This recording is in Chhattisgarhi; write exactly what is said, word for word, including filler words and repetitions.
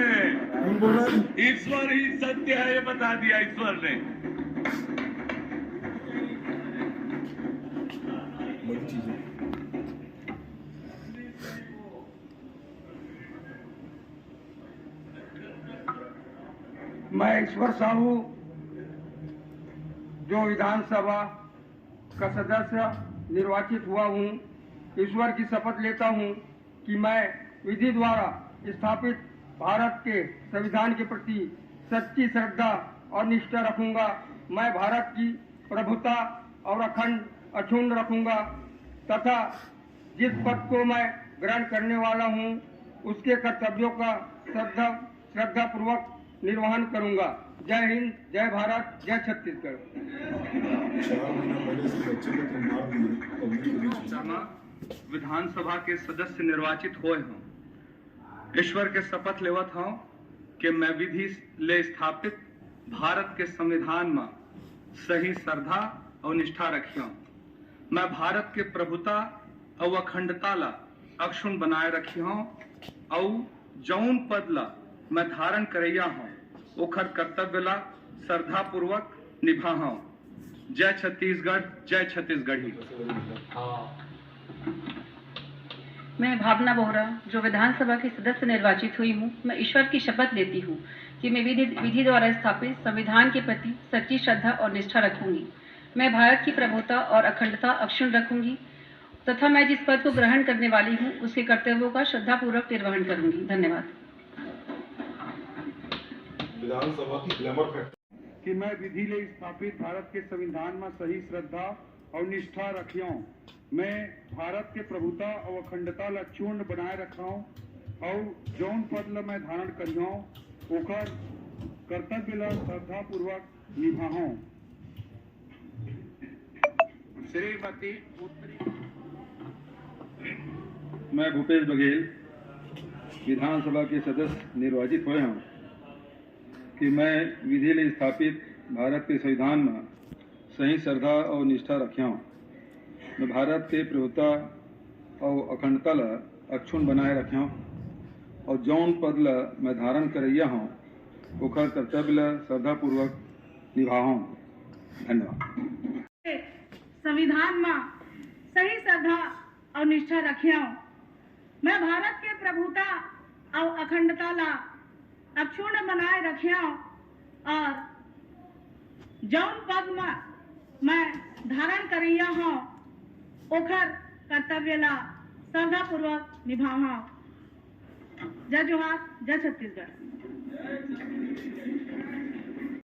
कौन बोल रहा है? ईश्वर ही सत्य है, ये बता दिया ईश्वर ने। बड़ी चीज है। मैं ईश्वर साहू, जो विधानसभा का सदस्य निर्वाचित हुआ हूँ, ईश्वर की शपथ लेता हूँ कि मैं विधि द्वारा स्थापित भारत के संविधान के प्रति सच्ची श्रद्धा और निष्ठा रखूंगा। मैं भारत की प्रभुता और अखंड अक्षुण्ण रखूंगा तथा जिस पद को मैं ग्रहण करने वाला हूँ, उसके कर्तव्यों का श्रद्धा श्रद्धापूर्वक निर्वहन करूंगा। जय हिंद, जय भारत, जय छत्तीसगढ़। चार महीना पहले से बच्चे को तुम मार दिए पब्लिक के बीच में। विधानसभा के सदस्य निर्वाचित होय हूँ। ईश्वर के शपथ लेवत हूँ कि मैं विधि ले स्थापित भारत के संविधान में सही श्रद्धा और निष्ठा रखियो। मैं भारत के प्रभुता और अखंडता ला अक्षुण बनाए रखियो और जौन पद ला मैं धारण करैया हूँ, ओखर कर्तव्य ला श्रद्धापूर्वक निभाहूँ। जय छत्तीसगढ़, जय छत्तीसगढ़ी। मैं भावना बोहरा, जो विधानसभा की सदस्य निर्वाचित हुई हूँ, मैं ईश्वर की शपथ लेती हूँ कि मैं विधि विधि द्वारा स्थापित संविधान के प्रति सच्ची श्रद्धा और निष्ठा रखूंगी। मैं भारत की प्रभुता और अखंडता अक्षुण रखूंगी तथा मैं जिस पद को ग्रहण करने वाली हूँ, उसके कर्तव्यों का श्रद्धापूर्वक निर्वहन करूंगी। धन्यवाद। विधानसभा की ग्लैमर फैक्ट्री। कि मैं विधि ले स्थापित भारत के संविधान में सही श्रद्धा और निष्ठा रखियों। मैं भारत के प्रभुता और अखंडता ला चूर्ण बनाए रखियों और जौन पद ला मैं धारण करियों, ओकर कर्तव्य ला श्रद्धापूर्वक निभाहों। श्रीमती उत्तरी मैं भूपेश बघेल विधानसभा के सदस्य निर्वाचित होय हूँ कि मैं विधि ले स्थापित भारत के संविधान में सही श्रद्धा और निष्ठा रख्या हूँ। मैं भारत के प्रभुता और अखंडता ला अक्षुण बनाए रख्या हूँ और जौन पद ला मैं धारण करैया हूँ, ओखर कर्तव्य ला श्रद्धापूर्वक निभाहूँ। धन्यवाद। संविधान में सही श्रद्धा और निष्ठा रखियो। मैं भारत के प्रभुता और अखंडता ला अक्षुण बनाए रखियो और जौन पद में मैं धारण करैया हूँ, ओखर कर्तव्य ला श्रद्धापूर्वक निभाहूँ। जय जोहार, जय छत्तीसगढ़।